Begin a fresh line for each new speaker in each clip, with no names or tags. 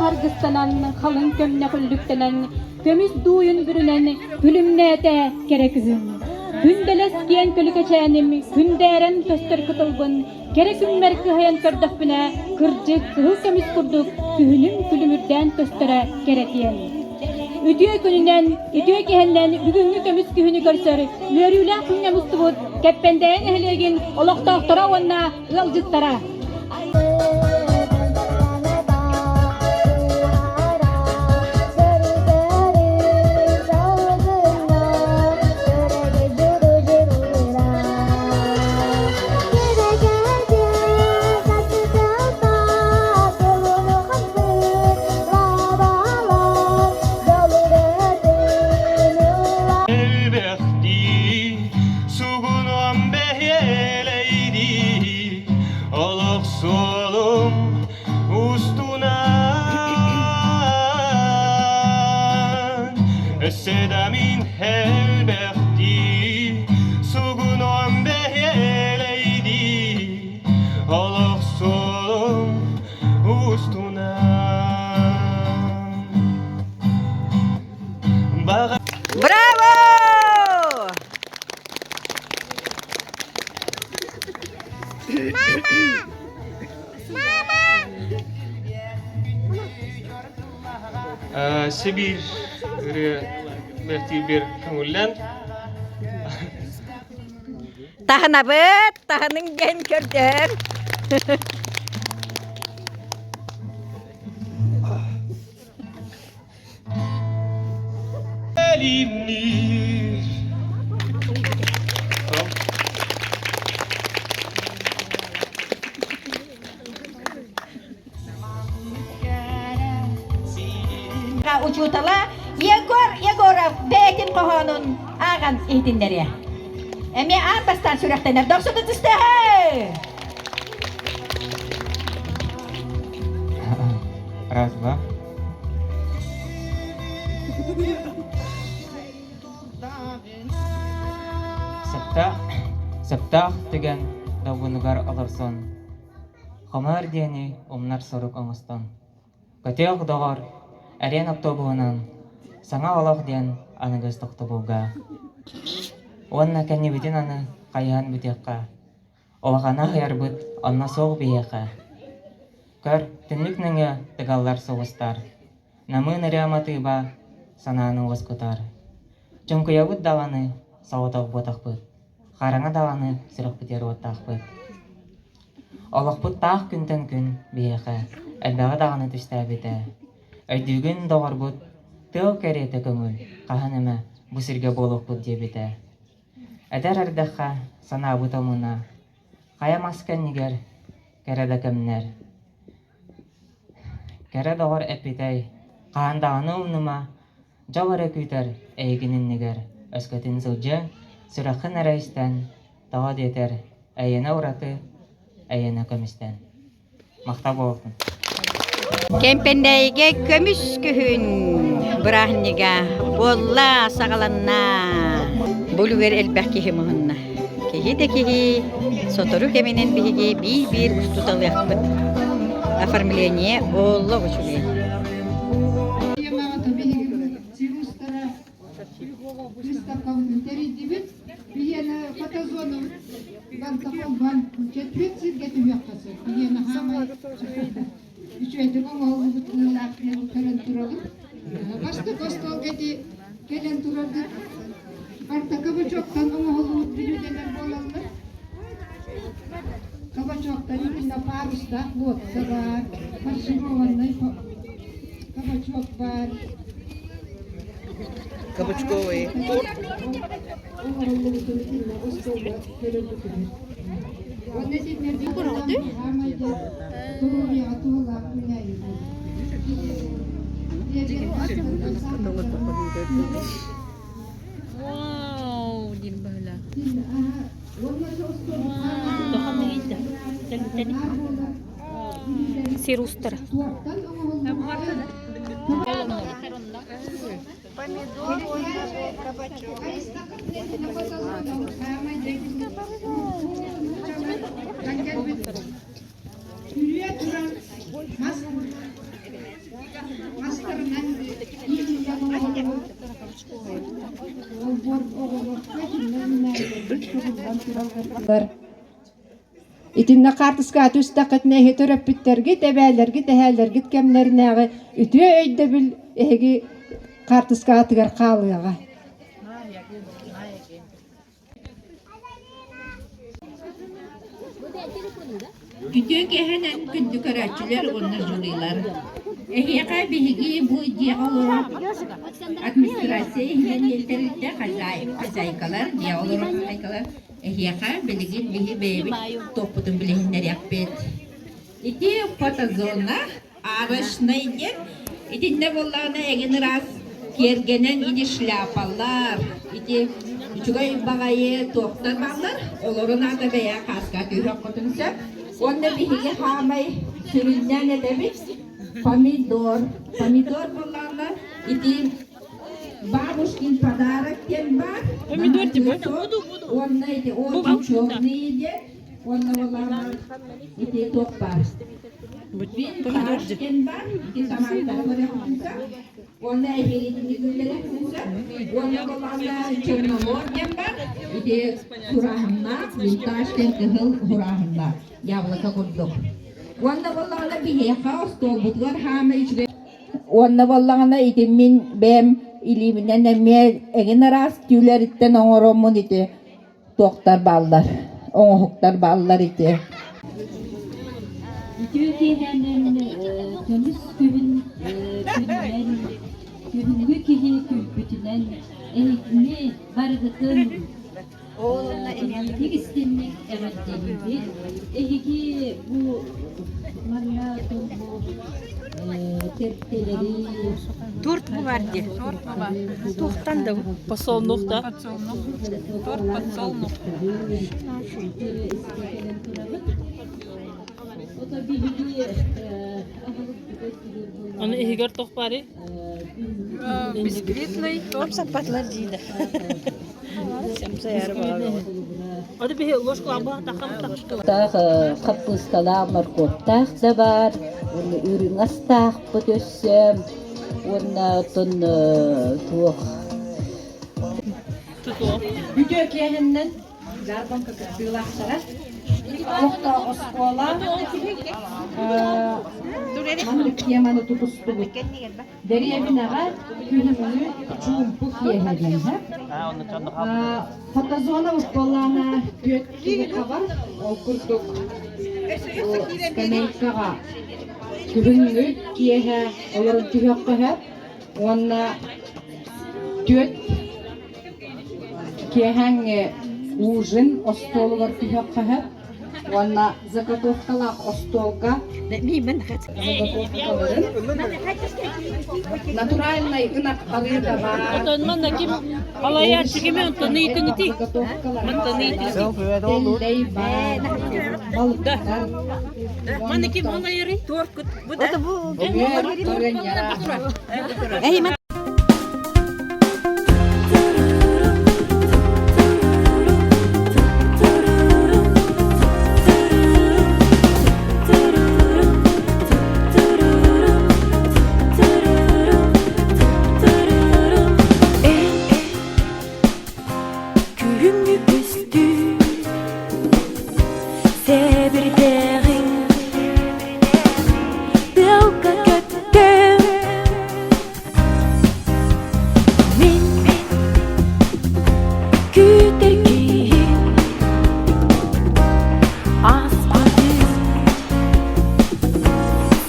харгыстанан, халыҥ көмнөх үллүктэнэн, көмүс дууйун бүрүнэн күлүмнээтэ кэрэ күһүн. Күндэлэс киэн көлүкэчээним, күндээрэн көстөр кытылбын, кэрэ күммэр кыһайан көрдөхпүнэ, кырдьык, кыһыл көмүс курдук күһүнүм күлүмүрдээн көстөрө кэрэтиэн. Үтүө күнүнэн, үтүө киһиннэн бүгүҥҥү көмүс күһүнү көрсөр үөрүүлээх күҥҥэ мустубут Кэппэндээйи нэһилиэгин олохтоохторо уонна ыалдьыттара.
Элбэхтии сугунуом бэһиэлэйдии олох суолум устунан өссө да мин элбэхтии сугунуом бэһиэлэйдии олох суолум устунан Баҕа
Браво!
Сибиир ырыа бэртиир көҥүллэн
Таһынабыт, таһының диэн көрдөһөр.
Элимниир.
Учуутала Егор Егоров бэйэтин хоһоонун ааҕан иһитиннэриэ. Эмиэ аан бастаан сүрэхтэнэр дохсун ытыстаһы!
Раз, два. Сыптаах, сыптаах түгэн долгунугар олорсон, хомоор диэни умнар сорук оҥостон, көтүөх доҕор, эриэн автобуһунан саҥа олох диэн аныгыс тохтобулга. Уонна кэннибитин аны хайыһан бүтүөххэ, улахана аһыйарбыт онно суох биһиэхэ. Көр, түннүк нөҥүө тыгаллар сулустар, намыын ырыа матыыба санааны уоскутар. Чуҥкуйабыт даҕаны соҕотох буотахпыт, хараҥа даҕаны сүрэхпитигэр уоттаахпыт. Олохпут таах күнтэн күн биһиэхэ элбэҕи даҕаны түстээбитэ. Өйдүүгүн, доҕорбут, тыал кэриэтэ көҥүл, хаһан эмэ бу сиргэ буолуохпут диэбитэ. Эдэр эрдэххэ санаабыт омуна, хайа мас кэннигэр кэрэ да кэмнэр. Кэрэ доҕор эппитэй, хаһан даҕаны умнума, дьол эрэ күүтэр эйигин иннигэр, өскөтүн сылдьыаҥ, сүрэххин эрэ истэн, тоҕо диэтэр, эйиэнэ ураты, эйиэнэ көмүстэн. Махтал буолуохтун.
Кэмпэндээйигэ көмүс күһүн бырааһынньыга буолла, саҕаланна. Бу үлүгэр элбэх киһи муһунна. Киһи да киһи, сотору кэминэн биһиги биир-биир устуталыахпыт. Оформление олох үчүгэй.
Выставкабытын тэрийдибит. Биһиэнэ фотозонабыт барыта холбоон четверть сиргэ түһүөххэ сөп. Биһиэнэ хаамай үчүгэйдик оҥоһуллубут ыалаах көрөн турабыт. Бастакы остуолга ити кэлэн тураргыт барыта кабачоктан оҥоһуллубут бүлүүдэлэр буолаллар. Кабачоктар итиннэ парустаах лодка баар, фаршированный кабачок баар.
Кабачковый торт.
Вау, диэн баһыла.
Сир устар.
Помидор уонна кабачок.
Угуллан Итиннэ хаартыскаҕа түстэххитинэ эһи төрөппүттэргит, эбээлэргит, эһээлэргит кэмнэринээҕи үтүө өйдөбүл эһиги хаартыскаҕытыгар хаалыаҕа.
Үтүө киэһэнэн күндү көрөөччүлэр уонна жюрилар. Эһиэхэ биһиги бу дьиэҕэ олорор администрация иһинэн тэрилтэ хозяйкалар, дьиэҕэ олорор хозяйкалар эһиэхэ билигин биһи бэйэбит туохпутун билиһиннэриэхпит. Ити фотозона арочнай диэн итиннэ буоллаҕына эҥин ыраас киэргэнэн ити шляпалар, ити үчүгэй баҕайы туохтар бааллар, олорун аата бэйэ хааска түһүөххүтүн сөп. Уонна биһиги хаамай сүрүннээн этэбит помидор. Помидор буоллаҕына ити бабушкин подарок диэн баар.
Помидор типа?
Уонна ити очень черный диэн. Уонна буоллаҕына ити туох баар.
Помидор
диэн баар. Ити томаттары көрүөхпүтүн сөп. Уонна эһиилитини күллэриэхпитин сөп. Уонна буоллаҕына черномор диэн баар. Ити сурааһыннаах, винтаж диэн кыһыл сурааһыннаах. Яблоко курдук. Уонна буоллаҕына биһиэхэ остуолбутугар хаамай үчүгэй Уонна буоллаҕына ити мин бэйэм илиибинэн эмиэ эҥин араас түүлэриттэн оҥороммун ити туохтар бааллар, оҥоһуктар бааллар ити.
Үтүө киэһээнэн көмүс күһүн күнүнэн, күһүҥҥү киһи күлбүтүнэн эһигини барыгытын Итиитик истинник эҕэрдэлиибит. Эһиги бу манна бу тэрилтэлэри
Торт бу бар дии. Туохтан да бу? Подсолнух да. Торт подсолнух. Аны иһигэр туох баарый?
Бисквитный торт.
Саппатылар диida.
Аны биһи ложкалаах тахам
Таах хаппыысталаах, моркуоптаах да баар, уонна үрүҥ астаахпыт өссө, уонна оттон туох
Үтүө киэһэннэн дьаарбаҥка кыттыылаахтара олохтоох оскуола маннык теманы тутустубут. Дэриэбинэҕэ күһүҥҥү чуумпу киэһэ диэн Фотозона буоллаҕына түөрт киһи хабар, ол курдук скамейкаҕа күһүҥҥү киэһэ олорон түһүөххэ сөп уонна түөрт киэһээҥҥи ужин остуолугар түһүөххэ сөп уонна заготовкалаах остуолга заготовкаларын натуральнай ынах арыыта баар
Отон манна ким алайааччы кими онтон ыйтыҥытый? Мантан ыйтыҥытый?
Тэллэй баар, балыктар.
Манна ким алайарый?
Эй, man
Күһүҥҥү көстүү Сэбирдэҕиҥ Тыалга көттөм Мин күүтэр киһи Ааспатым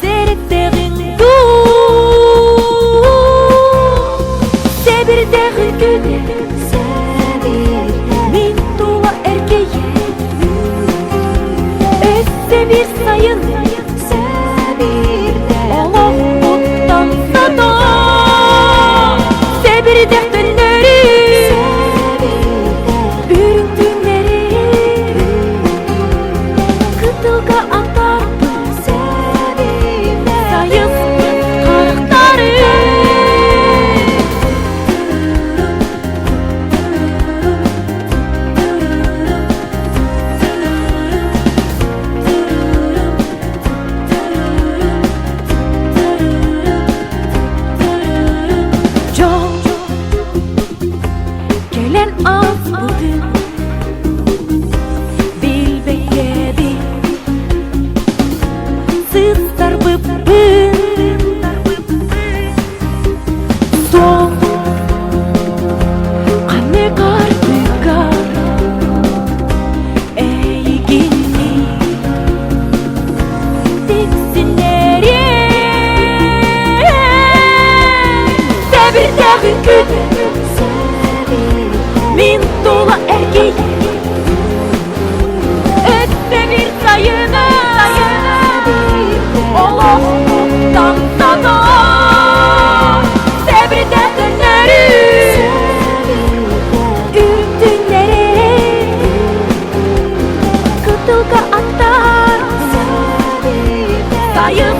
Сэрэптэҕиҥ дуу Сэбирдэҕи күнэ Мин тула эргийэн Өссө биир сайын Олохпуттан сатаан Сэбирдэх төннөрү Үрүҥ түүннэри Кытылга атаарбын Сайыспыт харахтары Дьол кэлэн ааспытын. Сайын.